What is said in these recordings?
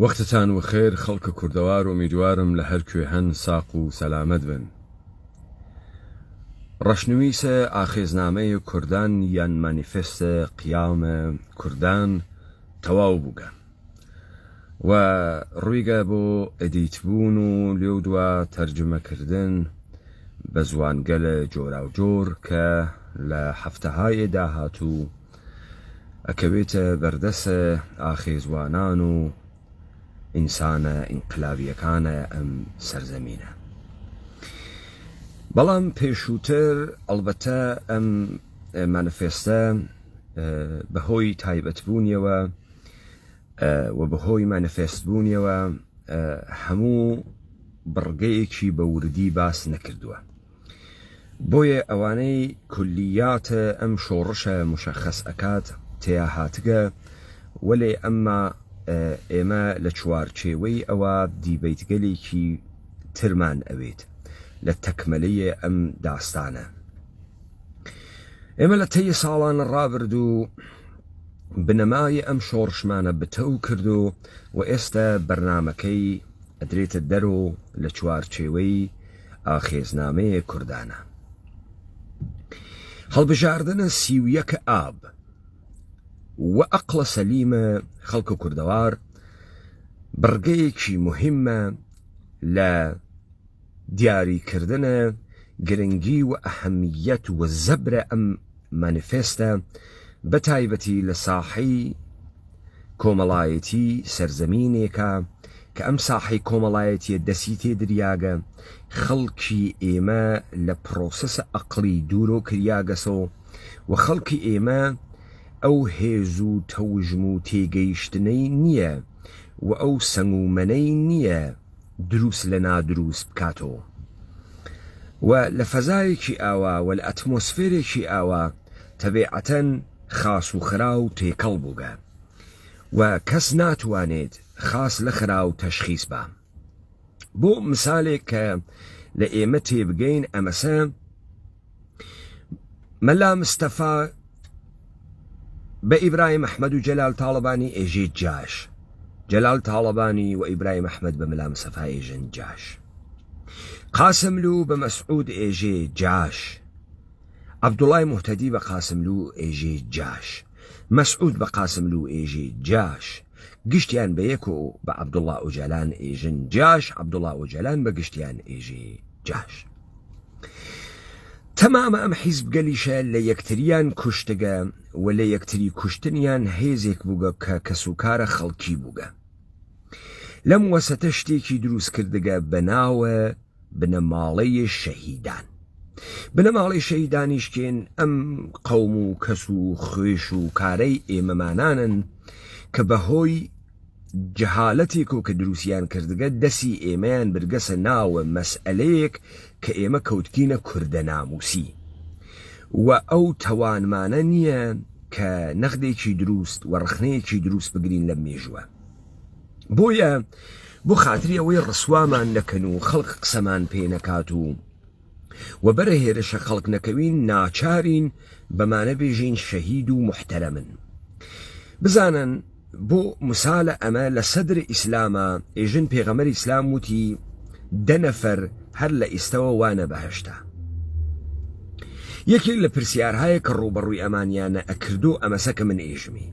وەختتان وەخێر خەڵکە کوردەوار ئومیدوارم لە هەر کوێ هەن ساق و سەلامەت بن. ڕەشنویس ئاخێزنامەێ کوردان یان مانیفست قیام کوردان تەواو بووگە و ڕویگە بۆ ئدیت بوون و لێودوا تەرجمە کردن بە زوانگەل جۆراوجۆر کە لە هەفتەهاێ داهاتوو ئەکەوێتە بەردەس ئاخێزوانان و ئینسانە ئینقلابیەکانە ئەم سەرزەمینە. بەڵام پێشووتر ئەڵبەتە ئەم مانیفێستە بەهۆی تایبەتبوونیەوە و بەهۆی مانیفێستبوونیەوە هەموو بڕگەیەکی بە وردی باس نەکردووە. بۆیە ئەوانەی کولیات ئەم شۆڕشە موشەخەس ئەکات تێیا هاتگە، وەلێ ئەمما ئێمە لە چوارچێوەی ئەوە دیبەیتگەلێکی ترمان ئەوێت لە تەکمەلەێ ئەم داستانە. ئێمە لە تەی ساڵانە ڕابردوو بنەمای ئەم شۆڕشمانە بتەو کرد و و ئێستە بەرنامەکەی ئەدرێتە دەرۆ لە چوارچێوەی ئاخێزنامەێ کوردانە. هەڵبژاردنە 31 ئاب وە ئەقڵە سەلیمە خەڵکە کوردەوار بڕگەیەکی موهیمە لە دیاری کردنە گرنگی و ئەهەمیەت و زەبرە ئەم مانیفێستە بە تایبەتی لە ساحەی کۆمەڵایەتی سەرزەمینێکە کە ئەم ساحەی کۆمەڵایەتیە دەسی تێ دریاگە، خەڵکی ئێمە لە پرۆسەسە ئەقڵی دوورۆ کریاگەسۆ و خەڵکی ئێمە ئەو هێز و تەوژم و تێگەیشتنەی نیە و ئەو سەنگ و مەنەی نیە دروس لە نادروس بکاتۆ و لە فەزایەکی ئاوا و لە ئەتمۆسفێرێکی ئاوا تەبیعەتەن خاس و خراو تێکەڵ بووگە و کەس ناتوانێت خاس لە خراو تەشخیس با. بۆ مسالێک کە لە ئێمە تێبگەین ئەمەسە مەلا مستەفا بە ئیبراهیم ئەحمەد و جەلال تاڵەبانی ئێژێ جاش، جەلال تاڵەبانی و ئیبراهیم ئەحمەد بە مەلا مستەفا ئێژن جاش، قاسملوو بە مەسعود ئێژێ جاش، عەبدوڵای موهتەدی بە قاسملوو ئێژێ جاش، مەسعود بە قاسملوو ئێژێ جاش، گشتیان بە یەکۆ بە عەبدوڵا ئۆجالان ئێژن جاش، عەبدوڵا ئۆجالان بە گشتیان ئێژێ جاش. تەمامە ئەم حیزبگەلیشە لە یەکتریان کوشتگە و لە یەکتری کوشتنیان هێزێک بووگە کە کەسوکارە خەڵکی بووگە. لەم وەسەتە شتێکی دروست کردگە بە ناوە بنەماڵەی شەهیدان. بنەماڵەی شەهیدانیش کێن؟ ئەم قەوم و کەس و خوێش و کارەی ئێمەمانانن کە بە هۆی جەهالەتێکۆ کە دروسیان کردگە دەسی ئێمەیان برگەسە ناوە مەسئەلەیەک کە ئێمە کەوتگینە کوردە ناموسی و ئەو تەوانمانە نیە کە نەغدێکی دروست و ڕەخنەیەکی دروست بگرین لەم مێژوە. بۆیە بۆ خاتری ئەوەی ڕسوامان نەکەن و خەڵک قسەمان پێ نەکات و و بەرە هێرشە خەڵک نەکەوین ناچارین بەمانە بێژین شەهید و موحتەرەمن. بزانن بۆ مسالە ئەمە لە سەدر ئیسلاما ئێژن پێغەمبەر ئیسلام وتی دە نەفەر هەر لە ئیستەوە وانە بەهەشتا. یەکێک لە پرسیارهایە کە ڕووبەڕووی ئەمانیانە ئەکردو ئەمەسە کە من ئێژمی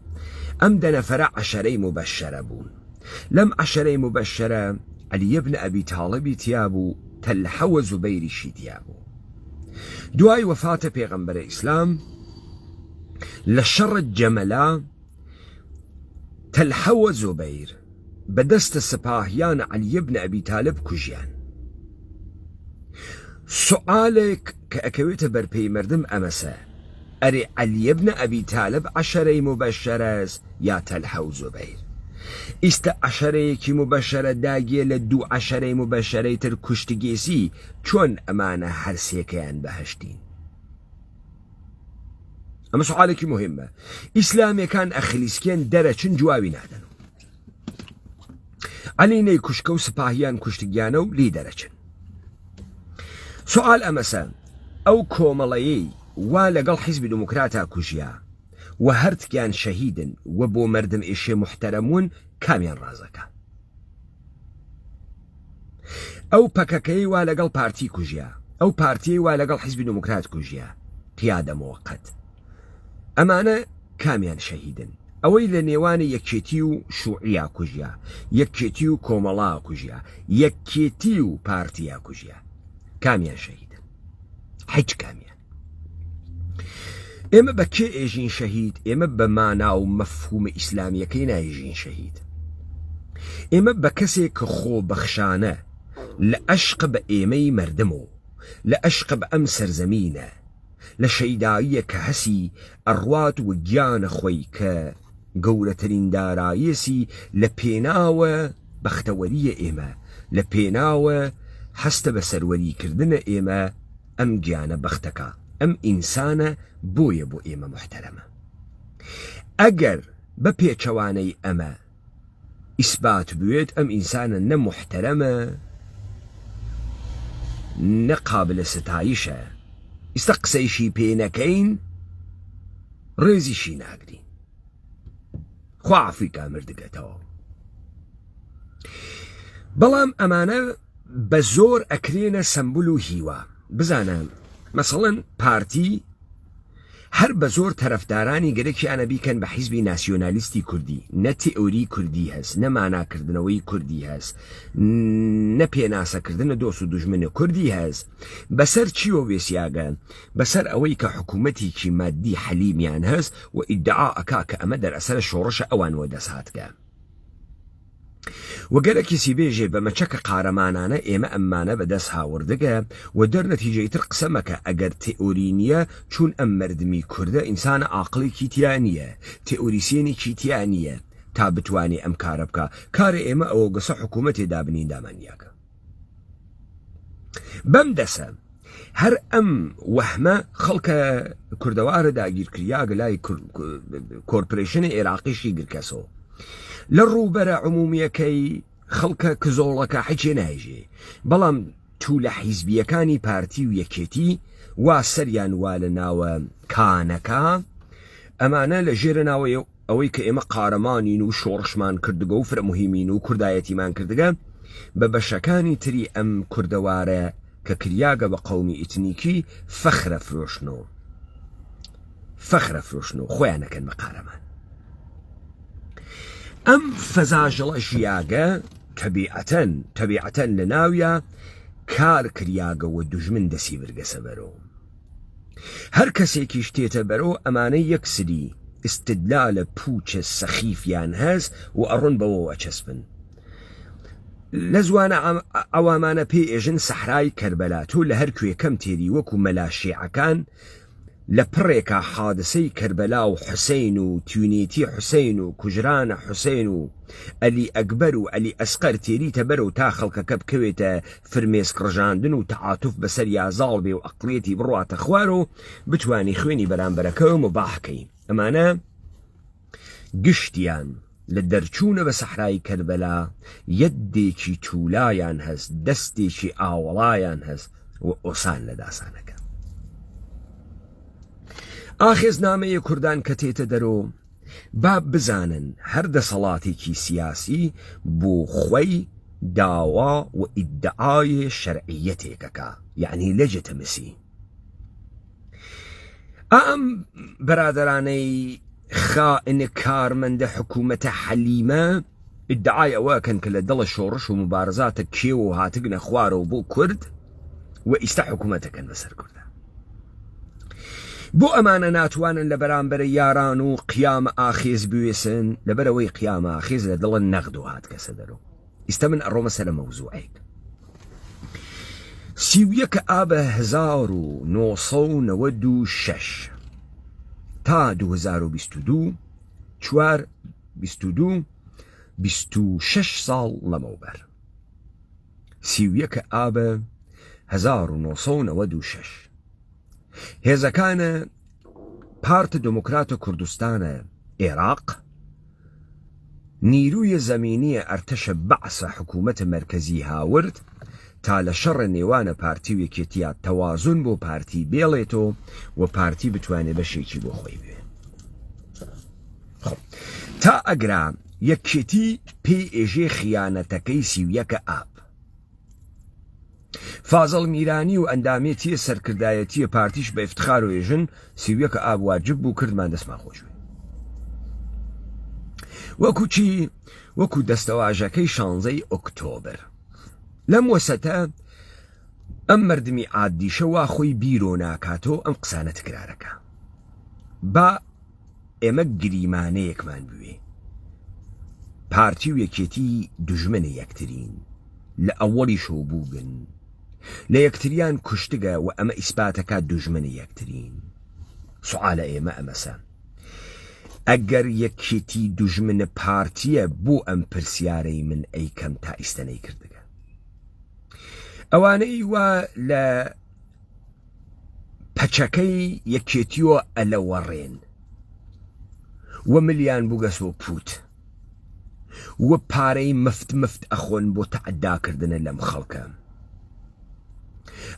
ئەم دە نەفەرە عەشەرەی موبەشەرە بوون لەم عەشەرەی موبەشەرە عەلی بن ئەبی تاڵبی تیابوو تەلحە و زوبەیریشی تیابوو دوای وەفاتە پێغەمبەرە ئیسلام لە شەڕ جەمەلا تەلحە و زوبەیر بە دەستە سپاهیان عەلی بن ئەبی تالب کوژیان. سوعالێک کە ئەکەوێتە بەر پێی مەردم ئەمەسە، ئەرێ عەلی بن ئەبی تالب عەشەرەی موبەشەرەس یا تەلحە و زوبەیر؟ ئیستە عەشەرەیەکی موبەشەرە داگێ لە دوو عەشەرەی موبەشەرەی تر کوشتگێسی چۆن ئەمانە هەر سێکەیان بەهەشتین؟ ئەمە سوعالێکی موهیمە. ئیسلامیەکان ئەخلیسکێن دەرەچن جواوی نادەن. عەلی نەیکوشکە و سپاهیان کوشتگیانە و لی دەرەچن. سوال ئەمەسە ئەو کۆمەڵەیەی وا لەگەڵ حیزبی دموکراتا کوژیا و هەرتکیان شەهیدن و بۆ مەردم ئێشێ موحتەرەمون کامیان ڕازەکە؟ ئەو پەکەکەی وا لەگەڵ پارتی کوژیا، ئەو پارتیەی وا لەگەڵ حیزبی دێموکرات کوژیا، قیادە موەقەت. ئەمانە کامیان شەهیدن؟ ئەوەی لە نێوانی یەکێتی و شوعیا کوژیا، یەکێتی و کۆمەڵا کوژیا، یەکێتی و پارتیا کوژیا، کامیان شەهیدن؟ هیچ کامیان. ئێمە بە کێ ئێژین شەهید؟ ئێمە بە مانا و مەفهومە ئیسلامیەکەی نایژین شەهید. ئێمە بە کەسێک کە خۆبەخشانە لە ئەشق بە ئێمەی مەردم و لە ئەشق بە ئەم سەرزەمینە لە شەیداییە کە هەسی ئەڕوات و گیانە خوەی کە گەورەترین داراییەسی لە پێناوە بەختەوەریە ئێمە لە پێناوە هەستە بە سەروەری کردنە ئێمە ئەم گیانە بەختەکا ئەم ئینسانە بۆیە بۆ ئێمە موحتەرەمە ئەگەر بە پێچەوانەی ئەمە ئیسبات بوێت ئەم ئینسانە نە موحتەرەمە نە قابلە ستایشە ئیستا قسەیشی پێ نەکەین ڕێزیشی ناگرین خوا عەفوی کا مردگە تەواو بەڵام ئەمانە بە زۆر ئەکرێنە سەمبول و هیوا بزانە مەسەڵەن پارتی هەر بە زۆر تەرەفدارانی گەرەکیانە بیکەن بە حیزبی ناسیۆنالیستی کوردی، نە تئوری کوردی هەس، نە ماناکردنەوەی کوردی هەس، نە پێناسەکردنە دۆست و دوژمن کوردی هەس، بەسەر چیوە وێسیاگە؟ بەسەر ئەوەی کە حکوومەتیکی مادی حەلیمیان هەس و ئیدعا ئەکا کە ئەمە دەرئەسەرە شۆڕشە ئەوان وەدەس هاتگە. و گەرەکیسی بێژێ بە مەچەکە قارەمانانە ئێمە ئەممانە بە دەس هاوردگە و دەر نەتیجە ئیتر قسە مەکە ئەگەر تئوری نیە چوون ئەم مەردمی کوردە ئینسانە ئاقڵێکی تیا نیە تئوریسێنێکی تیا نیە تا بتوانێ ئەم کارە بکا کارێ ئێمە ئەوەگەسە حکوومەتێ دابنین دامانیاگە. بەم دەسە هەر ئەم وەهمە خەڵکە کوردەوارە داگیرکریاگە لای کۆرپرەیشنی عێراقیشی گرکەسەوە لە ڕووبەرە عمومیەکەی خەڵکە کزۆڵەکە حچێ نایژێ بەڵام تو لە حیزبیەکانی پارتی و یەکێتی وا سەریان وا لە ناوە کانەکە ئەمانە لە ژێرە ناوە ئەوەی کە ئێمە قارەمانین و شۆڕشمان کردگە و فرە موهیمین و کوردایەتیمان کردگە بە بەشەکانی تری ئەم کوردەوارە کە کریاگە بە قەومی ئیتنیکی فەخرە فرۆشن و فەخرە فرۆشن و خۆیان ئەکەن بە قارەمان. ئەم فەزا ژڵە ژیاگە تەبیعەتەن تەبیعەتەن لە ناویا کار کریاگە و دوژمن دەسی برگەسە بەرۆ. هەر کەسێکیش تێتە بەرۆ ئەمانە یەک سری ئیستدلالە پوچە سەخیفیان هەس و ئەڕۆن بەوەوە ئەچەسپن. لە زوانە عەوامانە پێی ئێژن سەحرای کەربەلا تۆ لە هەر کوێ کەم تێری وەکو مەلا شێعەکان لە پڕێکا حادسەی کەربەلا و حوسەین و تیونێتی حوسەین و کوژرانە حوسەین و ئەلی ئەکبەر و ئەلی ئەسقەر تێریتە بەرەو تا خەڵکەکە بکەوێتە فرمێسک ڕژاندن و تەعاتوف بەسەریا زاڵ بێ و ئەقڵیەتی بڕواتە خوار و بتوانی خوێنی بەرامبەرەکە موباح کەی ئەمانە گشتیان لە دەرچوونە بە سەحرای کەربەلا یەدێکی تولایان هەس دەستێکی ئاوەڵایان هەس و ئۆسان لە داسانەکە ئاخێزنامەیە کوردان کە تێتە دەرۆ با بزانن هەر دەسەڵاتێکی سیاسی بۆ خۆی داوا و ئیدعای شەرعیەتێک ئەکا یەعنی لێجێتەمسی ئا ئەم برادەرانەی خائن کارمەندە حکوومەتە حەلیمە ئیدعای ئەوە ئەکەن کە لە دڵە شۆڕش و موبارزاتە کێو و هاتگنە خوارەوە بۆ کورد و ئیستا حکوومەتەکەن بەسەر کوردە بۆ ئەمانە ناتوانن لە بەرامبەرە یاران و قیامە ئاخێز بوێسن لەبەرەوەی قیامە ئاخێز لە دڵە نەغد و هاتگەسە دەرۆ ئیستا من ئەڕۆمە سەرە مەوزوعێک 31 ئاب 1996 تا 2022 چوار 22 26 ساڵ لەمەوبەر 31 ئاب 1996 هێزەکانە پارت دموکرات کوردستانە ئێراق نیروی زەمینیە ئەرتەشە بەعسە حکومەتە مەرکەزی هاورد تا لە شەڕە نێوانە پارتی و یەکێتیا تەوازون بۆ پارتی بێڵێتۆ و پارتی بتوانێ بەشێکی بۆ خۆی بوێ. خۆ تا ئەگرا یەکێتی پێی ئێژێ خیانەتەکەی 31 ئاب. فازڵ میرانی و ئەندامێتیە سەرکردایەتیە پارتیش بە ئیفتخار و ئێژن 31 ئاب واجب بوو کردمان دەستمان خۆش بێ. وەکو چی؟ وەکو دەستەواژەکەی شانزەی ئۆکتۆبر. لەم وەسەتە ئەم مەردمی عادیشە وا خۆی بیرۆ ناکاتۆ ئەم قسانە تکرارەکا. با ئێمە گریمانەیەکمان بوێ. پارتی و یەکێتی دوژمنە یەکترین. لە ئەوەڵیشەو بووگن. لە یەکتریان کوشتگە و ئەمە ئیسپاتەکا دوژمنە یەکترین. سوعالە ئێمە ئەمەسە. ئەگەر یەکێتی دوژمنە پارتیە بۆ ئەم پرسیارەی من ئەیکەم تا ئیستە نەیکردگە؟ ئەوانەی وا لە پەچەکەی یەکێتیۆ ئەلەوەڕێن و ملیان بووگەسۆ پووت و پارەی مفت مفت ئەخۆن بۆ تەعەداکردنە لەم خەڵکە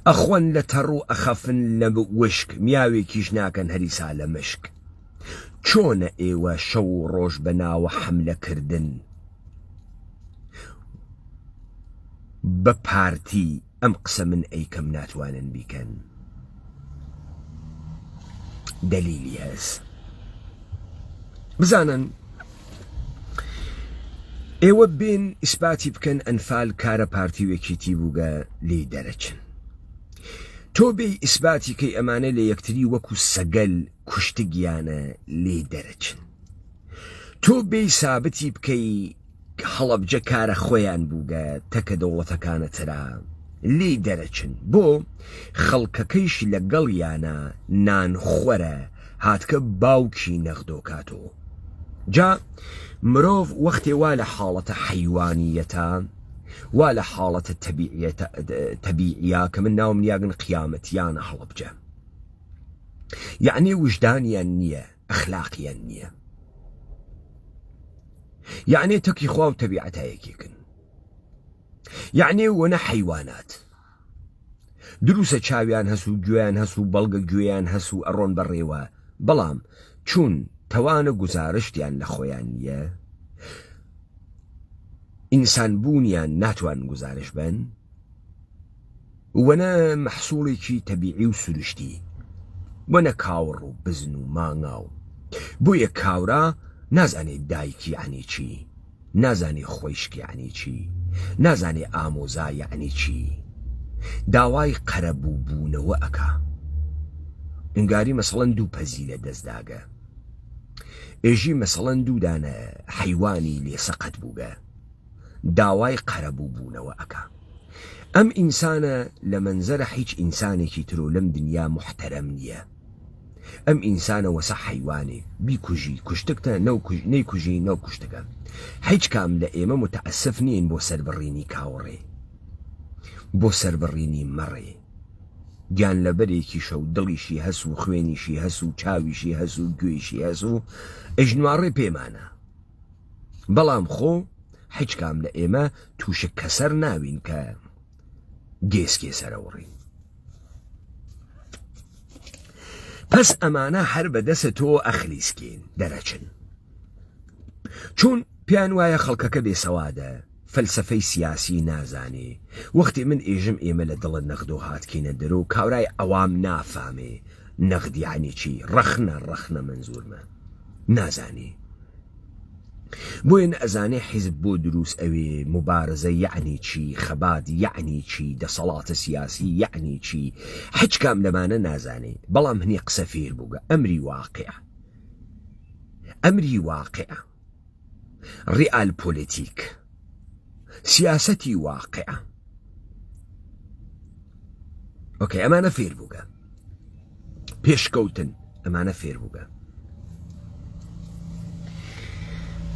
ئەخۆن لە تەڕ و ئەخەفن لە وشک میاوێکیش ناکەن هەریسا لە مشک چۆنە ئێوە شەو و ڕۆژ بە ناوە حەملە کردن بە پارتی ئەم قسە من ئەیکەم ناتوانن بیکەن دەلیلی هەس بزانن ئێوە بێن ئیسپاتی بکەن ئەنفال کارە پارتی و یەکێتی بووگە لێی دەرەچن تۆ بێ ئیسباتی کەی ئەمانە لە یەکتری وەکو سەگەل کوشتگیانە لێی دەرەچن تۆ بێی سابتی بکەی هەڵەبجە کارە خۆیان بووگە تەکە دەوڵەتەکانە ترا لێی دەرەچن بۆ خەڵکەکەیش لە گەڵیانە نان خۆرە هاتکە باوکی نەغدۆکاتۆ جا مرۆڤ وەختێ وا لە حاڵەتە حەیوانیەتا وا لە حاڵەتە تەبیعیا کە من ناوم نیاگن قیامەتیانە هەڵەبجە یەعنی وژدانیان نییە ئەخلاقیان نییە یەعنی تەکی خوا و تەبیعەتا یەکێکن یەعنی وەنە حەیوانات دروسە چاویان هەس و گوێیان هەس و بەڵگە گوێیان هەس و ئەڕۆن بەڕێوە بەڵام چون تەوانە گوزارشتیان لە خۆیان نییە ئینسان بوونیان ناتوان گوزارش بن وەنە مەحسوڵێکی تەبیعی و سروشتی وەنە کاوڕ و بزن و مانگا و بۆیە کاورا نازانێ دایک یەعنی چی نازانێ خۆیشک یەعنی چی نازانێ ئامۆزا یەعنی چی داوای قەرەبوو بوونەوە ئەکا ئینگاری مەسەڵەن دوو پەزی لە دەست داگە ئێژی مەسەڵەن دوو دانە حەیوانی لێ سەقەت بووگە داوای قەرەبوو بوونەوە ئەکا. ئەم ئینسانە لە مەنزەرە حیچ ئینسانێکی ترۆ لەم دنیا موحتەرەم نیە. ئەم ئینسانە وەسە حەیوانێک بیکوژی کوشتگتە نەیکوژی نەوکوشتگە. حیچ کام لە ئێمە موتەئەسف نیین بۆ سەربڕینی کاوڕێ. بۆ سەربڕینی مەڕێ. گیانلەبەرێکیشە و دڵیشی هەس و خوێنیشی هەس و چاویشی هەس و گوێیشی هەس و ئەیشنواڕێ پێمانە. بەڵام خۆ حیچ کام لە ئێمە تووشە کەسەر ناوین کە گێسکێ سەرەوڕین. پس ئەمانە هەر بە دەسە تۆ ئەخلیسکێن دەرەچن. چون پێیان وایە خەڵکەکە بێسەوادە، فەلسەفەی سیاسی نازانێ. وەختێ من ئێژم ئێمە لە دڵە نەغدۆ هاتکینە دەرۆ کاورای عەوام نافامێ نەغد یەعنی چی، ڕەخنە ڕەخنە مەنزوورمە. نازانێ. بۆیە نە ئەزانێ حیزب بۆ دروس ئەوێ، موبارزە یەعنی چی، خەبات یەعنی چی، دەسەڵاتە سیاسی یەعنی چی، حچ کام لەمانە نازانێ، بەڵام هنێ قسە فێر بووگە، ئەمری واقع، ئەمری واقع، ڕیئال پۆلێتیک، سیاسەتی واقع. ئۆکەی ئەمانە فێر بووگە. پێشکەوتن ئەمانە فێر بووگە.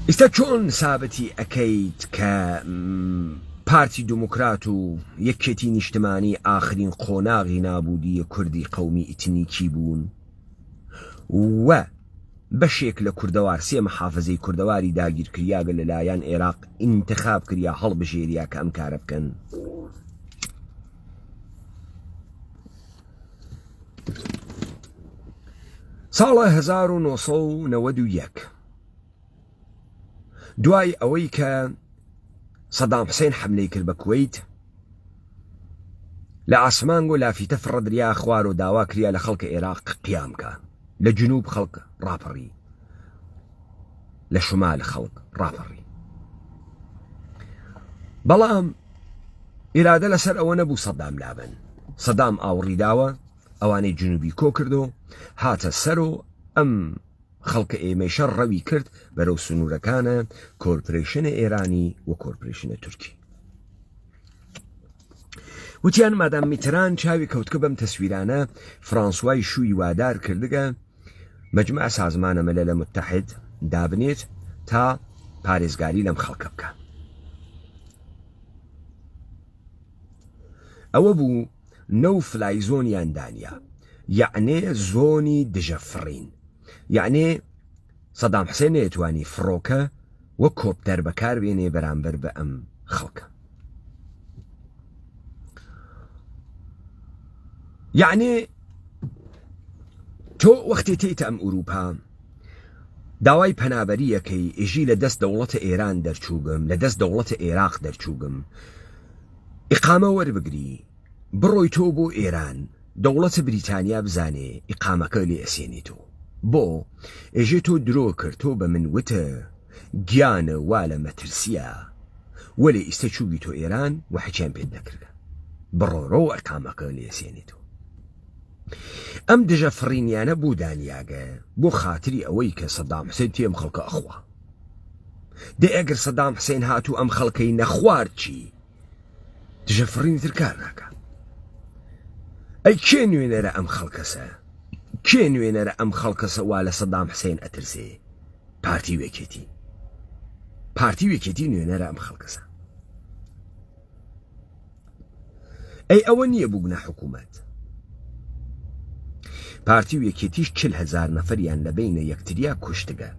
ئیستا چۆن سابتی ئەکەیت کە پارتی دموکرات و یەکێتی نیشتمانی ئاخرین قۆناغی نابودیە کوردی قەومی ئیتنیکی بوون و بەشێک لە کوردەوار سێ محافزەی کوردەواری داگیرکریاگە لەلایەن عێراق ئینتخاب کریا هەڵبژێریا کە ئەم کارە بکەن؟ ساڵە 1991 دوای ئەوەی کە سەدام حسێن حملەی کرد بە کوەیت. لە ئاسمانگۆ لافیتە فڕەدریا خوار و داوا کریا لە خەڵک ئێراق قیام کا. لە جنوب خەڵک ڕاپەڕی. لە شمال خەڵک ڕاپەڕی. بەڵام ئیرادە لەسەر ئەوە نەبوو سەدام لابەن. سەدام ئاوڕی داوە، ئەوانەی جنوبی کۆ کردۆ، هاتە سەر و ئەم خەڵکە ئێمەیشە ڕەوی کرد بەرەو سنوورەکانە کۆرپرەیشنە ئێرانی و کۆرپرەیشنە تورکی. وتیان مادام میتران چاوی کەوتکە بەم تەسویرانە فرانسوای شووی وادار کردگە مجمع سازمانە ملل متحد دابنێت تا پارێزگاری لەم خەڵکە بکە. ئەوە بوو no fly zone یان دانیا یەعنێ زۆنی دژە فڕین یەعنێ سەدام حسێن نەیەتوانی فڕۆکە وەک کۆپتەر بەکار بێنێ بەرامبەر بە ئەم خەڵکە یەعنێ تۆ وەختی تێیتە ئەم ئوروپا داوای پەنابەریەکەی ئێژی لە دەست دەوڵەتە ئێران دەرچووگم لە دەست دەوڵەتە ئێراق دەرچووگم ئیقامە وەربگری بڕۆی تۆ بۆ ئێران دەوڵەتە بریتانیا بزانێ ئیقامەکە لێ ئەسێنێ تۆ بۆ ئێژێ تۆ درۆ کرد تۆ بە من وتە گیانە وا لە مەترسیە وەلێ ئیستە چووگی تۆ ئێران و حچیان پێت نەکردگە بڕۆرۆ ئیقامەکە لێ ئەسێنێ تۆ ئەم دژە فڕینیانە بۆ دانیاگە بۆ خاتری ئەوەی کە سەدام حسێن تێم خەڵکە ئەخوا دەی ئەگەر سەدام حسێن هاتوو ئەم خەڵکەی نەخوارد چی؟ دژە فڕینی تر کار ناکا. ئەی کێ نوێنەرە ئەم خەڵکەسە؟ کێ نوێنەرە ئەم خەڵکەسە وا لە سەدام حسێن ئەترسێ؟ پارتی و یەکێتی. پارتی و یەکێتی نوێنەرە ئەم خەڵکەسە. ئەی ئەوە نییە بووگنە حکوومەت. پارتی و یەکێتیش 40 هەزار نەفەریان لە بینە یەکتریا کوشتگە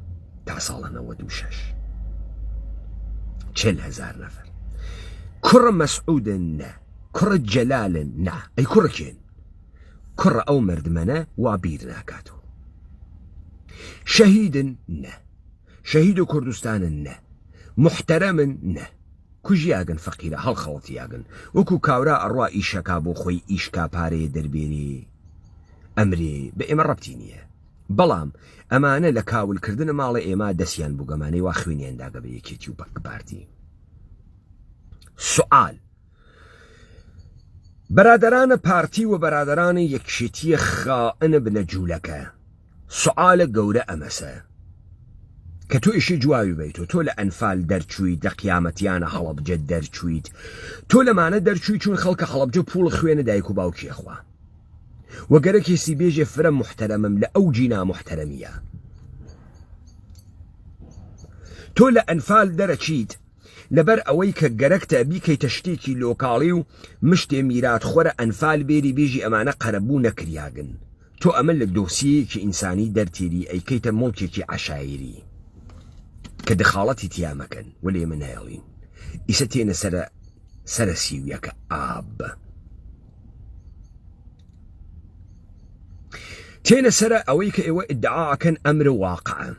تا ساڵە 96. 40 هەزار نەفەر. کوڕە مەسعودن نە، کوڕە جەلالن نا، ئەی کوڕە کێن؟ کوڕە ئەو مردمەنە وا بیر ناکاتەوە. شەهیدن نە، شەهید و کوردستانن نە، محتەرەمن نە. کوژیاگن فەقیرە هەڵخەڵەتیاگن وەکو کاورا ئەڕوا ئیشەکا بۆ خۆی ئیشکا پارەیە دەربێنێ ئەمرێ بە ئێمە ڕەبتی نییە بەڵام ئەمانە لە کاول کردنە ماڵێ ئێمە دەسیان بوو گەمانەی وا خوێنیان داگە بە یەکێتی و بەک پارتی سوال بەرادەرانە پارتی و بەرادەرانە یەکێتیە خائنە بنە جوولەکە سوعالە گەورە ئەمەسە کە تۆ ئیشی جواوی بەیتۆ تۆ لە ئەنفال دەرچوویت لە قیامەتیانە هەڵەبجە دەرچوویت تۆ لەمانە دەرچووی چون خەڵکە هەڵەبجە پوڵ خوێنە دایک و باوکی ئەخوا وە گەرەکێسی بێژێ فرە محتەرەمم لە ئەوجی نامحتەرەمیە تۆ لە ئەنفال دەرەچیت لەبەر ئەوەی کە گەرەکتە بیکەیتە شتێکی لۆکاڵی و مشتێ میرات خۆرە ئەنفال بێری بێژی ئەمانە قەرەبوو نەکریاگن تۆ ئەمە لە دۆسیەیەکی ئینسانی دەرتێری ئەیکەیتە موڵکێکی عەشایری کە دخاڵەتی تیا مەکەن وەلێ ئێمە نایەڵین ئیسە تێنە سەرە سەرە سیویەکە ئاب تێنە سەرە ئەوەی کە ئێوە ئیدعاکەن ئەمر واقعە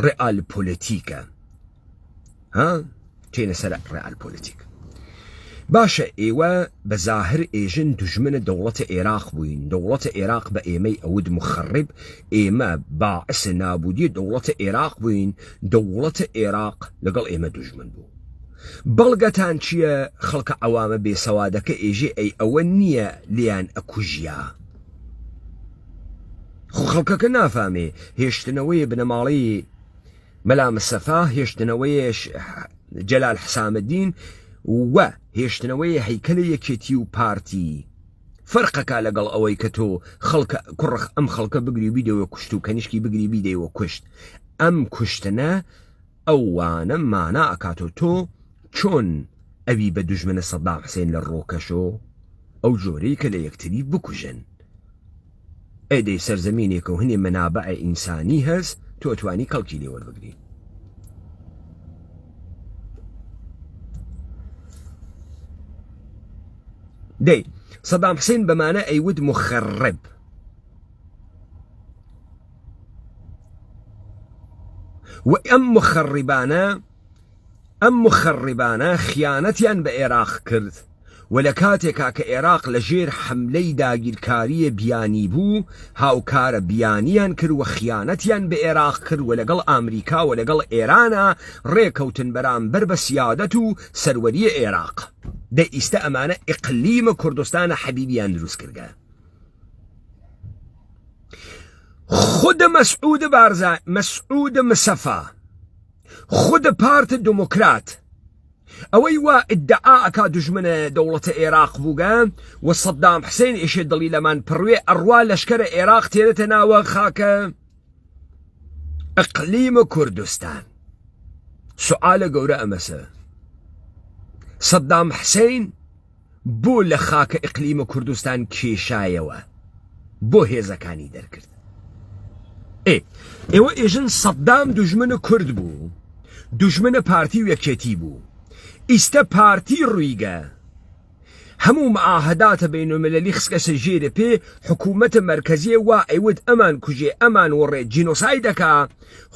ڕئال پۆلەتیکە ها تێنە سەر ڕئال پۆلەتیک باشە ئێوە بە زاهر ئێژن دوژمنە دەوڵەتە ئێراق بووین دەوڵەتە ئێراق بە ئێمەی ئەود مخەڕب ئێمە باعس نابودی دەوڵەتە ئێراق بووین دەوڵەتە ئێراق لەگەڵ ئێمە دوژمن بوو بەڵگەتان چییە خەڵکە عەوامە بێسەوادەکە ئێژێ ئەی ئەوە نییە لێیان ئەکوژیا خۆ خەڵکەکە نافامێ هێشتنەوەی بنەماڵەی مەلا مستەفا، هێشتنەوەی جەلال حسامەدین و هێشتنەوەی هەیکەلی یەکێتی و پارتی فەرقەکە لەگەڵ ئەوەی کە تۆ خەڵکە کوڕخ ئەم خەڵکە بگری و بیدەوە کوشت و کەنیشکی بگری بیدەیەوە کوشت ئەم کوشتنە ئەوانە مانا ئەکاتۆ تۆ چۆن ئەوی بە دوژمنە سەدام حسێن لە ڕۆکەشۆ ئەو جۆرەی کە لە یەکتری بکوژن ئەی دەی سەرزەمینێکە و هەنێ مەنابع ئینسانی هەس تۆ ئەتوانی کەڵکی لێ وەربگری. دەی سەدام حسین بەمانە ئەیوت مخەڕب و ئەم مخەڕیبانە ئەم مخەڕیبانە خیانەتیان بە عێراق کرد. و لە کاتێکا کە ئێراق لە ژێر حەملەی داگیرکاریێ بیانی بوو هاوکارە بیانیان کرد و خیانەتیان بە ئێراق کرد و لەگەڵ ئامریکا و لەگەڵ ئێرانا ڕێکەوتن بەرامبەر بە سیادەت و سەروەریێ ئێراق. دە ئیستە ئەمانە ئیقلیم کوردستانە حەبیبیان دروست کردگە. خود مەسعود بارزا مەسعود مسەفا خود پارت دموکرات ئەوەی وا ئیدعا ئەکا دوژمنە دەوڵەتە ئێراق بووگە و سەدام حسین ئێشێ دڵی لەمان پڕوێ ئەڕوا لەشکەرە ئێراق تێرێتە ناوە خاکە ئەقلیم کوردستان سوعالە گەورە ئەمەسە سەدام حسین بۆ لە خاکە ئیقلیمە کوردستان کێشایەوە بۆ هێزەکانی دەرکرد ئێ ئێوە ئێژن سەدام دوژمنە کورد بوو دوژمنە پارتی و یەکێتی بوو ئیستە پارتی ڕوویگە هەموو معاهداتە بین المللی خسکەسە ژێرە پێ حکوومەتە مەرکەزیە وا ئەیوت ئەمان کوژێ ئەمان وڕێ جینۆسای دەکا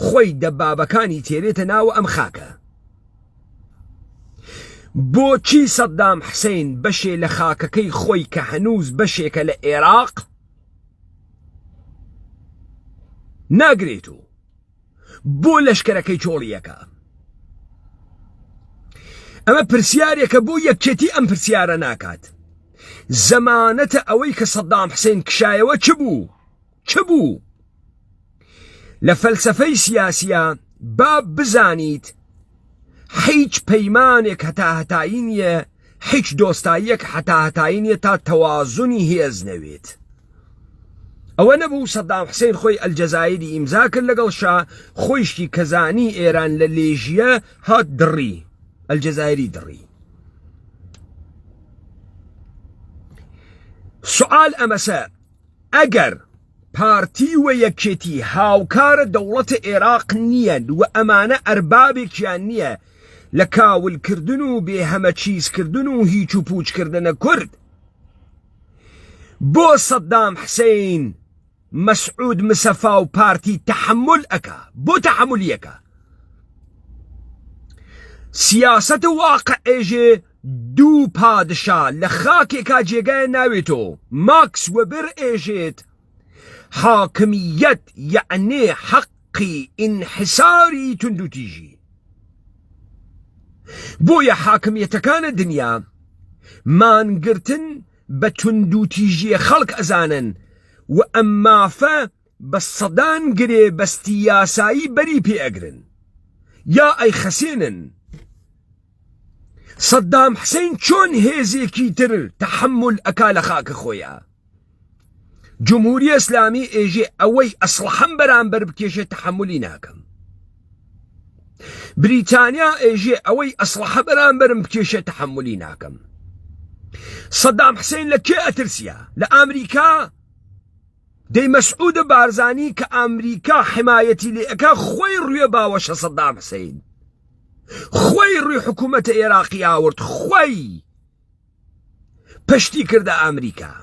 خۆی دەبابەکانی تێرێتە ناوە ئەم خاکە بۆچی سەدام حسین بەشێ لە خاکەکەی خۆی کە هەنووز بەشێکە لە عێراق ناگرێت و بۆ لەشکەرەکەی چۆڵیەکە ئەمە پرسیارێکە بۆ یەکێتی ئەم پرسیارە ناکات زەمانەتە ئەوەی کە سەدام حسین کشایەوە چ بوو چ بوو لە فەلسەفەی سیاسیە با بزانیت هیچ پەیمانێک هەتاهەتایی نییە هیچ دۆستاییەک هەتاهەتایی نییە تا تەوازنی هێز نەوێت ئەوە نەبوو سەدام حسین خۆی ئەلجەزایری ئیمزا کرد لەگەڵ شا خۆیشتی کەزانی ئێران لە لێژیە هات دڕی ئەلجەزایری دڕی سوال ئەمەسە ئەگەر پارتی و یەکێتی هاوکارە دەوڵەتە ئێراق نییەن و ئەمانە ئەربابێکیان نییە لە کاولکردن و بێ هەمەچیزکردن و هیچ و پوچکردنە کورد بۆ سەدام حسین مەسعود مسەفا و پارتی تەحەمول ئەکا بۆ تەحەمولیەکە سیاسەت واقع ئێژێ دوو پادشا لە خاکێکا جێگای ناوێتۆ ماکس وەبر ئێژێت حاکمیەت یەعنێ حەقی ئینحساری توندوتیژی بۆیە حاکمیەتەکانە دنیا مانگرتن بە توندوتیژیە خەڵک ئەزانن و ئەم مافە بە سەدان گرێ بەستی یاسایی بەری پێ ئەگرن یا ئەیخەسێنن. سەدام حسین چۆن هێزێکی تر تەحەمول ئەکا لە خاکە خۆیا؟ جمهوری ئیسلامی ئێژێ ئەوەی ئەسڵحەم بەرامبەر بکێشێ تەحەمولی ناکەم. بریتانیا ئێژێ ئەوەی ئەسڵحە بەرامبەرم بکێشێ تەحەمولی ناکەم. سەدام حسین لە کێ ئەترسیا؟ لە ئامریکا؟ دەی مەسعود بارزانی کە ئامریکا حمایەتی لێ ئەکا خۆی ڕوێ باوەشە سەدام حسین. خۆی ڕووی حکوومەتە ئێراقی ئاورد خۆی پشتی کردە ئامریکا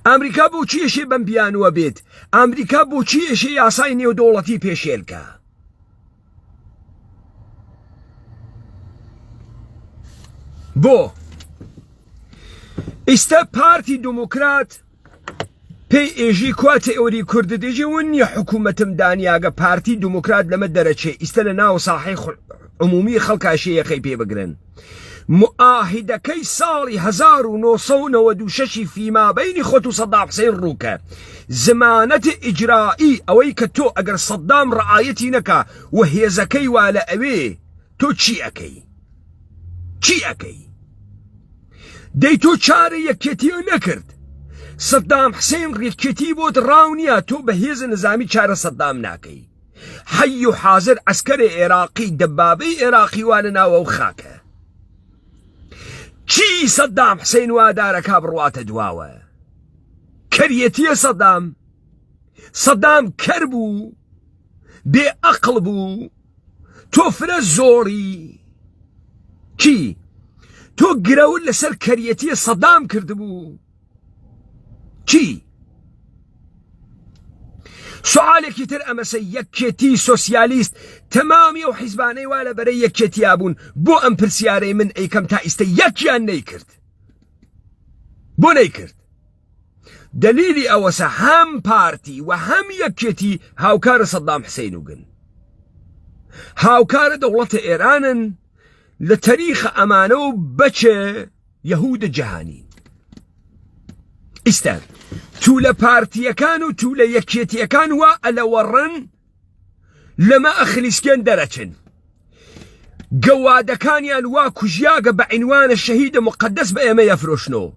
ئامریکا بۆچی ئێشێ بەم بیانووە بێت ئامریکا بۆچی ئێشێ یاسای نێودەوڵەتی پێشێلکە بۆ ئیستا پارتی دموکرات پێی ئێژی کوا تئوری کوردت ئێژێ ون نیە حکوومەتم دانیاگە پارتی دموکرات لەمە دەرەچێ ئیستە لە ناو ساحەی عمومی خەڵکا شێ یەخەی پێ بگرن معاهدەکەی ساڵی 1996 فیما بینی خۆت و سەدام حسین ڕووکە زمانەت ئیجرائی ئەوەی کە تۆ ئەگەر سەدام ڕعایەتی نەکا و هێزەکەی وا لە ئەوێ تۆ چی ئەکەی چی ئەکەی دەی تۆ چارە یەکێتیو نەکرد سەدام حسین ڕێکێتی بۆت ڕاو نییە تۆ بە هێزە نزامی چارە سەدام ناکەی حەی و حازر عەسکەرێ عێراقی دەبابەی عێراقی وا لە ناو ئەو خاکە چی سەدام حسین وادارەکا بڕواتە دواوە کەریەتیە سەدام سەدام کەر بوو بێ ئەقڵ بوو تۆ فرە زۆری کی تۆ گرەوت لەسەر کەریەتیە سەدام کردبوو کی؟ سوالێکی تر ئەمەسە یەکێتی سۆسیالیست تەمامی ئەو حیزبانەی وا لە بەرەی یەکێتیا بوون بۆ ئەم پرسیارەی من ئەیکەم تا ئیستە یەکیان نەیکرد بۆ نەیکرد دلیلی ئەوەسە هەم پارتی و هەم یەکێتی هاوکارە سەدام حسین و گن هاوکارە دەوڵەتە ئێرانن لە تەریخە ئەمانە و بەچێ یەهودە جەهانی ئیستا تولە پارتیەکان و تولە یەکێتیەکان وا ئەلەوەڕن لەمە ئەخلیسکێن دەرەچن گەوادەکانیان وا کوژیاگە بە عینوانە شەهیدە مقدس بە ئێمە یەفرۆشنەوە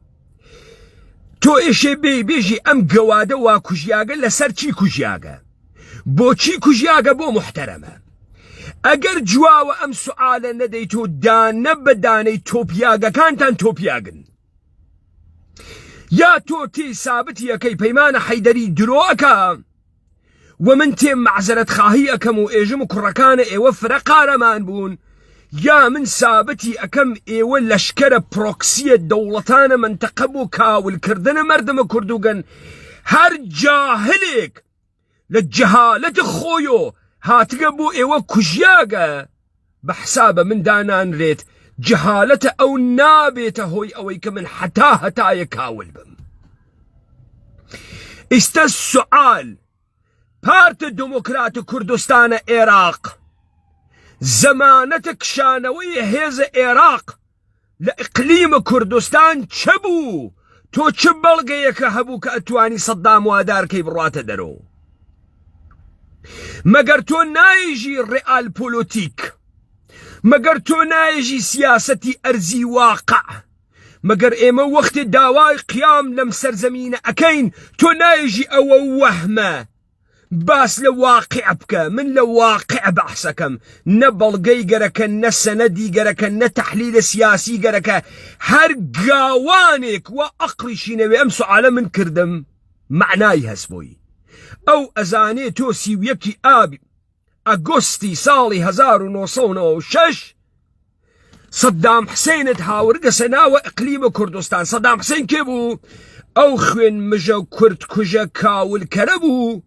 تۆ ئێشێ بێ بێژی ئەم گەوادە وا کوژیاگە لەسەر چی کوژیاگە بۆچی کوژیاگە بۆ محتەرەمە ئەگەر جواوە ئەم سوعالە نەدەیت و دانە بە دانەی تۆپیاگەکانتان تۆپیاگن یا تۆ تی سابتی یەکەی پەیمانە حەیدەری درۆکە و من تێم مەعزەرەت خاهی ئەکەم و ئێژم کوڕەکانە ئێوە فرە قارەمان بوون یا من سابتی ئەکەم ئێوە لەشکەرە پرۆکسیە دەوڵەتانە مەنتەقە بۆ کاولکردنە مەردمە کوردوگەن هەر جاهلێک لە جەهالەت خۆیۆ هاتگە بۆ ئێوە کوژیاگە بە حسابە من دانانرێت جەهالەتە ئەو نابێتە هۆی ئەوەی کە من حەتا هەتایە کاول بم ئیستە سوعال پارتە دموکرات کوردستانە عێراق زەمانەتە کشانەوەی هێزە عێراق لە ئیقلیم کوردستان چ بوو؟ تۆ چ بەڵگەیەکە هەبوو کە ئەتوانی سەدام وادارکەی بڕاتە دەرۆ؟ مەگەر تۆ نایژی ڕئال پۆلۆتیک مەگەر تۆ نایژی سیاسەتی ئەرزی واقع مەگەر ئێمە وەختێ داوای قیام لەم سەرزەمینە ئەکەین تۆ نایژی ئەوە وەهمە باس لە واقع بکە من لە واقع بەحسەکەم نە بەڵگەی گەرەکە نە سەنەدی گەرەکە نە تەحلیلە سیاسی گەرەکە هەر گاوانێک وا ئەقڵیشی نەوێ ئەم سوعالە من کردم مەعنای هەس بۆی ئەو ئەزانێ تۆ 31 ئاب ئەگۆستی ساڵی 1996 سەدام حسێنت هاوردەسە ناوە ئەقلیمە کوردستان سەدام حسێن کێ بوو ئەو خوێن مژە کورد کوژە کاولکەرە بوو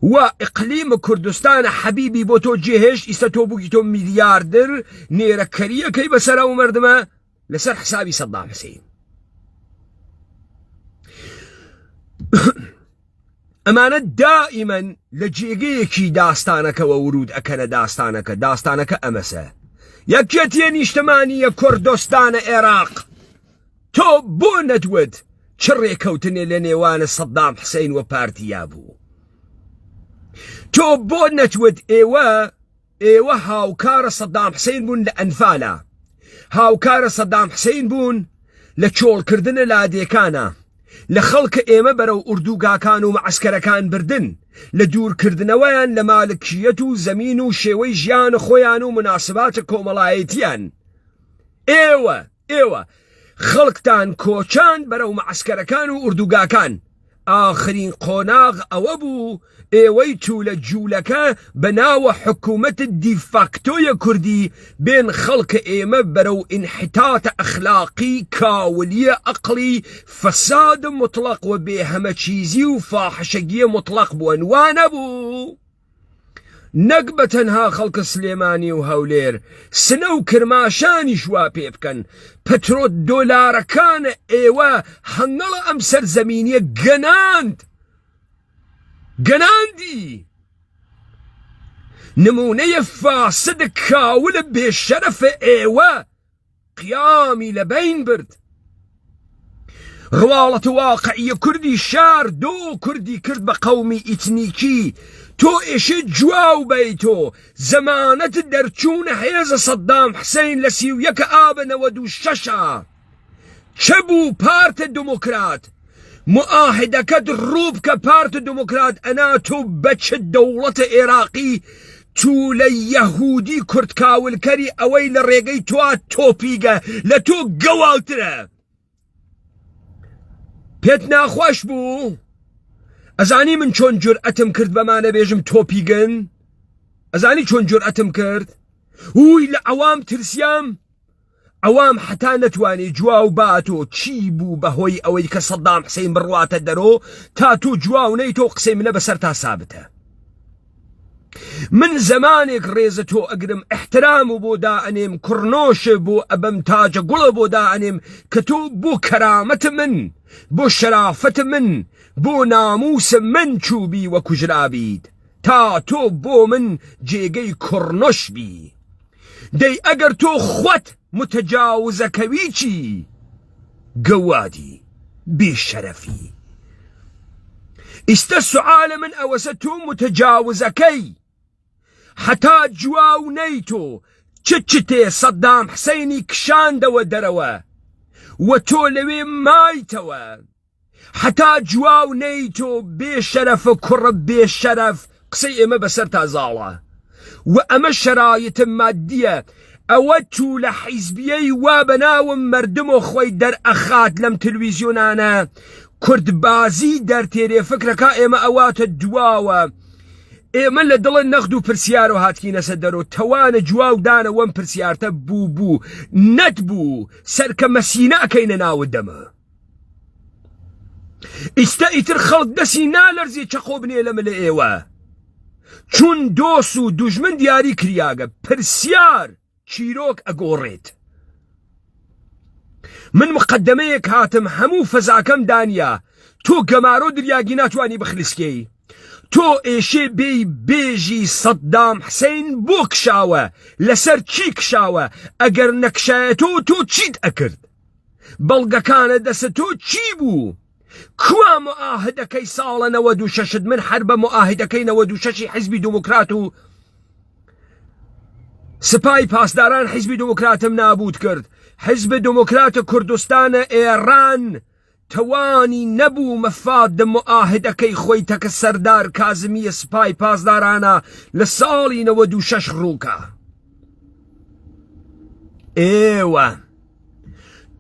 و ئەقلیم کوردستانە حەبیبی بۆ تۆ جێهێشت ئیستا تۆ بووی تۆ میلیاردر نێرەکەریەکەی بەسەر ئەو مردمە لەسەر حسابی سەدام حسین ئەمانە دائیمەن لە جێگەیەکی داستانەکەوە ورود ئەکەنە داستانەکە داستانەکە ئەمەسە یەکێتیە نیشتمانیە کوردستانە عێراق تۆ بۆ نەتوت چ ڕێکەوتنێ لە نێوانە سەدام حسین و پارتیا بوو تۆ بۆ نەتوت ئێوە ئێوە هاوکارە سەدام حسین بوون لە ئەنفالا هاوکارە سەدام حسین بوون لە چۆڵکردنە لادێکانە لە خەڵکە ئێمە بەرەو ئوردوگاکان و مەعسکەرەکان بردن لە دوورکردنەوەیان لە مالکیەت و زەمین و شێوەی ژیان خۆیان و مناسبات کۆمەڵایەتیان ئێوە ئێوە خەڵکتان کۆچاند بەرەو مەعسکەرەکان و ئوردوگاکان ئاخرین قۆناغ ئەوە بوو ئێوەی تولە جولەکە بە ناوە حکومەت دیفاکتۆیە کوردی بێن خەڵکە ئێمە بەرەو ئینحتاتە ئەخلاقی کاولیە ئەقڵی فەساد موتڵەق وە بێ هەمەچیزی و فاحشەگیە موتڵەق بوەن وانەبوو؟ نەک بە تەنها خەڵکە سلێمانی و هەولێر، سنە و کرماشانیش وا پێ بکەن، پترۆ دۆلارەکانە ئێوە هەنگەڵە ئەم سەرزەمینیە گەناند گەناندی نمونەیە فاسد کاولە بێشەرەفە ئێوە قیامی لە بەین برد. ڕواڵەت واقعیە کوردی شار دۆ کوردی کرد بە قەومی ئیتنیکی تۆ ئێشێ جواو بەیتۆ زەمانەت دەرچوونە هێزە سەدام حسین لە 31 ئاب 96 چە بوو پارتە دموکرات موئاهدەکەت ڕووبکە پارت دموکرات ئەنا تۆ بە چ دەوڵەتە ئێراقی تولە یەهودی کورد کاولکەری ئەوەی لە ڕێگەی تۆ تۆپیگە لە تۆ گەواوترە پێت ناخۆش بوو ئەزانی من چۆن جورئەتم کرد بەمانە بێژم تۆپیگن ئەزانی چۆن جورئەتم کرد وی لە عەوام ترسیام. عەوام حەتا نەتوانێ جواو باتۆ چی بوو بە هۆی ئەوەی کە سەدام حسین بڕواتە دەرۆ تا تۆ جواو نەیتۆ قسەی منە بەسەرتا سابتە. من زەمانێک ڕێزە تۆ ئەگرم ئیحترام و بۆ دائەنێم کوڕنۆشە بۆ ئەبەم تاجە گوڵە بۆ دائەنێم کە تۆ بۆ کەرامەت من بۆ شەرافەت من بۆ ناموس من چووبی و کوژرابیت تا تۆ بۆ من جێگەی کوڕنۆش بی دەی ئەگەر تۆ خۆت متجاوزەکەوی چی گەوادی بێ شەرەفی ئیستە سوعالە من ئەوەسە تۆ متجاوزەکەی حەتا جواو نەیتۆ چ چتێ سەدام حسەینی کشاندەوە دەرەوە و تۆ لەوێ مایتەوە حەتا جواو نەیتۆ بێ شەرەفە کوڕە بێ شەرەف قسەی ئێمە بەسەرتا زاڵە و ئەمە شەرایتە مادیە ئەوە تولە حیزبیەی وا بەناوم مەردم و خۆی دەرئەخات لەم تلویزیۆنانە کوردبازی دەرتێرێ فکرەکا ئێمە ئەواتە دواوە ئێمە لە دڵە نەغد و پرسیارەوە هاتکینەسە دەرۆ تەوانە جواو دانە وەم پرسیارتە بوو بوو نەت بوو سەرکە مەسینە ئەکەینە ناوت دەمە. ئیستە ئیتر خەڵک دەسی نالەرزێ چەقۆ بنێ لە ملە ئێوە چون دۆس و دوژمن دیاری کریاگە پرسیار چیرۆک ئەگۆڕێت من مقدمەیەک هاتم هەموو فەزاکەم دانیا تۆ گەمارۆ دریاگی ناتوانی بخلیسکێی تۆ ئێشێ بێی بێژی سەدام حسین بۆ کشاوە لەسەر چی کشاوە ئەگەر نەکشایەتۆ تۆ چیت ئەکرد بەڵگەکانە دەست تۆ چی بوو؟ کوا موئاهدەکەی ساڵە 96ت من هەر بە موئاهدەکەی 96ی حیزبی دموکرات و سپای پاسداران حیزبی دموکراتم نابود کرد حیزب دموکرات کوردستان ئێران توانی نەبوو مەفاد موئاهدەکەی خۆی تەکە سەردار کازمیە سپای پاسدارانە لە ساڵی 96 ڕووکە ئێوە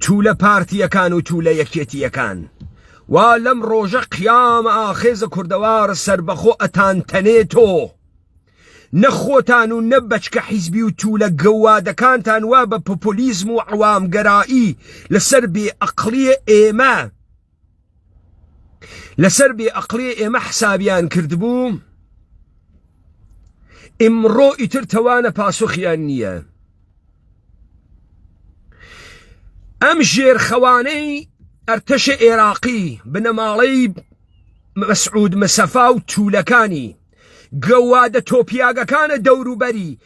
تولە پارتیەکان و تولە یەکێتیەکان وا لەم ڕۆژە قیام ئاخێزە کوردەوار سەربەخۆ ئەتان تەنێ تۆ نە خۆتان و نە بەچکە حیزبی و تولە گەوادەکانتان وا بە پۆپۆلیزم و عەوامگەرایی لەسەر بێ ئەقڵیە ئێمە لەسەر بێ ئەقڵی ئێمە حسابیان کردبوو ئیمڕۆ ئیتر تەوانە پاسخیان نییە ئەم ژێرخەوانەی ئەرتەشە عێراقی بنەماڵەی مەسعود مەسەفا و تولەکانی گەوادە تۆپیاگەکانە دەوروبەری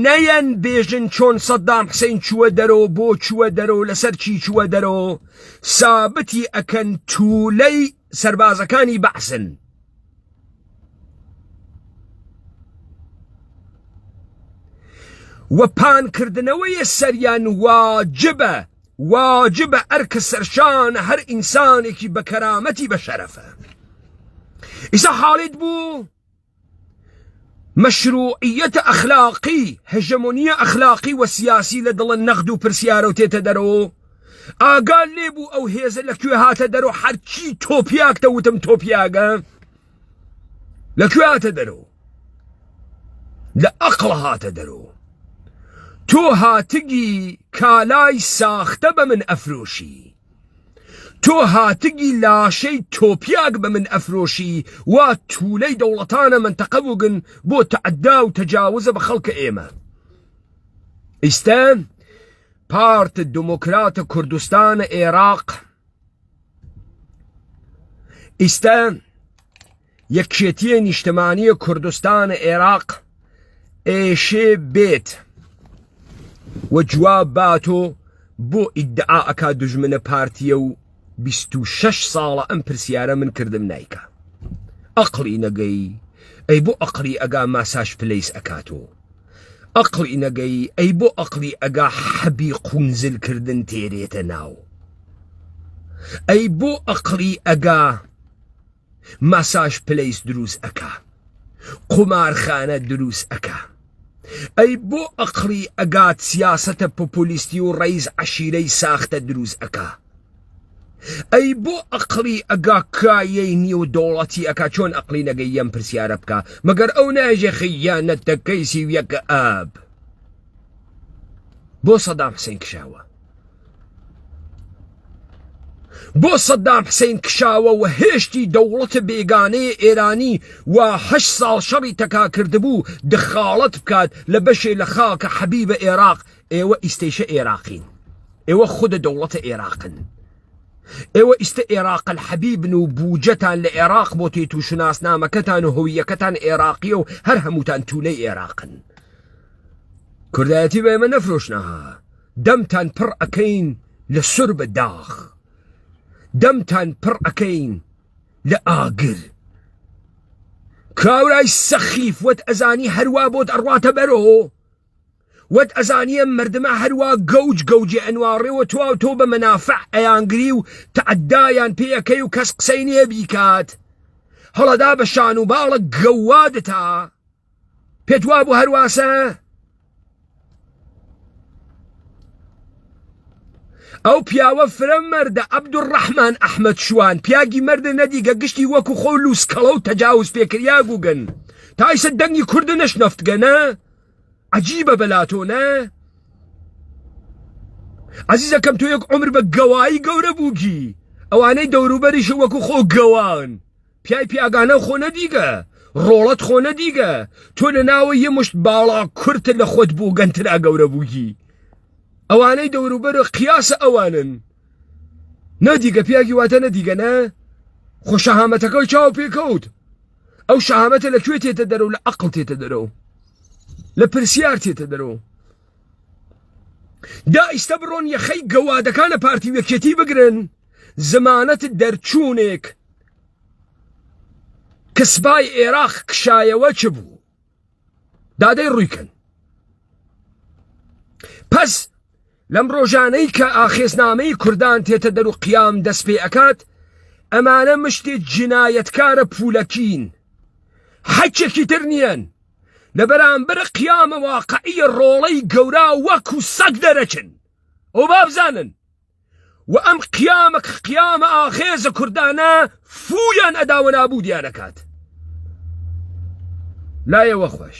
نەیەن بێژن چۆن سەدام حسین چووە دەرۆ بۆ چووە دەرۆ لەسەر چی چووە دەرۆ سابتی ئەکەن تولەی سەربازەکانی بەعسن. و پانکردنەوەی سەریان واجبە واجبە ئەرکە سەرشان هەر ئینسانێکی بە کەرامەتی بە شەرەفە ئیسا حاڵیت بوو مەشروعیەتە ئەخلاقی هەژەمۆنیە ئەخلاقی و سیاسی لە دڵە نەغد و پرسیارە و تێتە دەرەوە ئاگا لێ بوو ئەو هێزە لە کوێ هاتە دەرەوە هەرچی تۆپیاک دەوتم تۆپیاگە لە کوێ هاتە دەرەوە لە ئەقڵ هاتە دەرەوە تۆ هاتگی کالای ساختە بە من ئەفرۆشی تۆ هاتگی لاشەی تۆپیاک بە من ئەفرۆشی وا تولەی دەوڵەتانە مەنتەقە بووگن بۆ تەعدا و تەجاوزە بە خەڵکە ئێمە ئیستە پارت دموکرات کوردستان عێراق ئیستە یەکێتیە نیشتمانیە کوردستان عێراق ئێشێ بێت و جواب باتۆ بۆ ئیدعا ئەکا دوژمنە پارتیە و 26 ساڵە ئەم پرسیارە من کردم نایکا ئەقڵی نەگەی ئەی بۆ ئەقڵی ئەگا ماساژ پلەیس ئەکاتۆ ئەقڵی نەگەی ئەی بۆ ئەقڵی ئەگا حەبی قونزل کردن تێرێتە ناو ئەی بۆ ئەقڵی ئەگا ماساژ پلەیس دروست ئەکا قومارخانە دروست ئەکا ئەی بۆ ئەقڵی ئەگات سیاسەتە پۆپۆلیستی و ڕەیس عەشیرەی ساختە دروست ئەکا ئەی بۆ ئەقڵی ئەگا کایەی نیو دەوڵەتی ئەکا چۆن ئەقڵی نەگەی یەم پرسیارە بکا مەگەر ئەو نایژێ خیانەتەکەی 31 ئاب بۆ سەدام حسین کشاوە. بۆ سەدام حسین کشاوە و هێشتی دەوڵەتە بێگانەیە ئێرانی وا هەشت ساڵ شەڕی تەکا کردبوو دخاڵەت بکات لە بەشێ لە خاکە حەبیبە ئێراق ئێوە ئیستەیشە ئێراقین ئێوە خودە دەوڵەتە ئێراقن ئێوە ئیستە ئێراق الحەبیبن و بوجەتان لە ئێراق بۆ تێت و شوناسنامەکەتان و هەویەکەتان ئێراقیە و هەر هەمووتان تولەی ئێراقن کوردایەتی بە ئێمە نەفرۆشنەها دەمتان پڕ ئەکەین لە سور بە داخ دەمتان پڕ ئەکەین لە ئاگر کاورای سەخیف وەت ئەزانی هەروا بۆت ئەڕواتە بەرۆ وەت ئەزانی ئەم مردمە هەروا گەوج گەوجێ ئەنواڕێوە تواو تۆ بە مەنافع ئەیانگری و تەعەدایان پێ ئەکەی و کەس قسەی نییە بیکات هەڵەدا بە شان و باڵە گەوادتا پێت وابوو هەرواسە ئەو پیاوە فرە مەردە عەبدولڕەحمان ئەحمەد شوان پیاگی مەردە نەدیگە گشتی وەکو خۆ لووسکەڵە و تەجاوز پێکریاگ و گەن تا ئیسە دەنگی کوردە نەشنەفتگە نە عجیبە بەلاتۆ نە عەزیزەکەم تۆ یەک عمر بە گەوایی گەورە بووگی ئەوانەی دەوروبەریش وەکو خۆ گەوان پیای پیاگانە خۆ نەدیگە ڕۆڵەت خۆ نەدیگە تۆ لە ناوە یە مشت باڵا کورتە لە خۆت بوو گەنترا گەورە بووگی ئەوانەی دەوروبەر قیاسە ئەوانن نەدیگە پیاگی واتە نەدیگە نە خۆ شەهامەتەکەی چاو پێکەوت ئەو شەهامەتە لە کوێ تێتە دەرەوە لە عەقڵ تێتە دەرەوە لە پرسیار تێتە دەرەوە دا ئیستا بڕۆن یەخەی گەوادەکانە پارتی و یەکێتی بگرن زمانەت دەرچوونێک کە سپای عێراق کشایەوە چ بوو دادەی ڕوویکەن پس لەم ڕۆژانەی کە ئاخێزنامەی کوردان تێتە دەر و قیام دەست پێ ئەکات ئەمانە مشتێ جنایەتکارە پولەکین حەچێکی تر نییەن لە بەرامبەر قیامە واقعیە ڕۆڵەی گەورا وەکو سەگ دەرەچن ئەو بابزانن و ئەم قیامە قیامە ئاخێزە کوردانە فویان ئەدا و نابودیان ئەکات لایەوە خۆش.